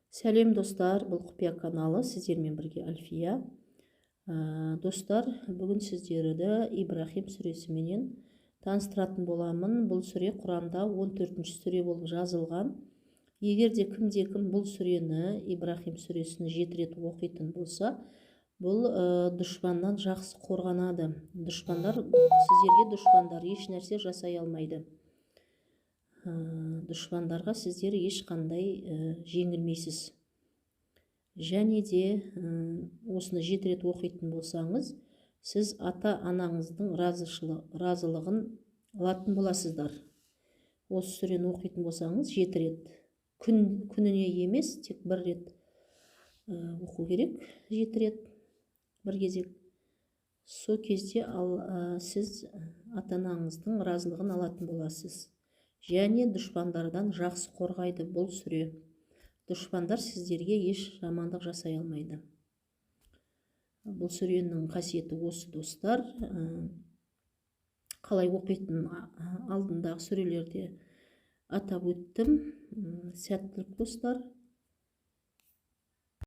Сәлем, достар! Бұл Құпия каналы, сіздермен бірге Альфия. Достар, бүгін сіздерді Ибрахим сүресіменен таныстыратын боламын. Бұл сүре Құранда 14 сүре болып жазылған. Егер де кімде кім бұл сүрені, Ибрахим сүресін жеті рет оқитын болса, бұл дұшпаннан жақсы қорғанады. Дұшпандар, сіздерге дұшпандар еш нәрсе жасай алмайды. Дұшпандарға сіздер ешқандай жеңілмейсіз. Және де осыны жеті рет оқитын болсаңыз, сіз ата анаңыздың разылығын алатын боласыздар. Осы сүрені оқитын болсаңыз жеті рет, күніне емес, тек бір рет оқу керек, жеті рет бір кезек. Сол кезде ал, сіз ата анаңыздың разылығын алатын боласыз. Және дұшпандардан жақсы қорғайды бұл сүре. Дұшпандар сіздерге еш жамандық жасай алмайды. Бұл сүренің қасиеті осы, достар. Қалай оқитынын алдындағы сүрелерде атап өттім. Сәттілік, достар!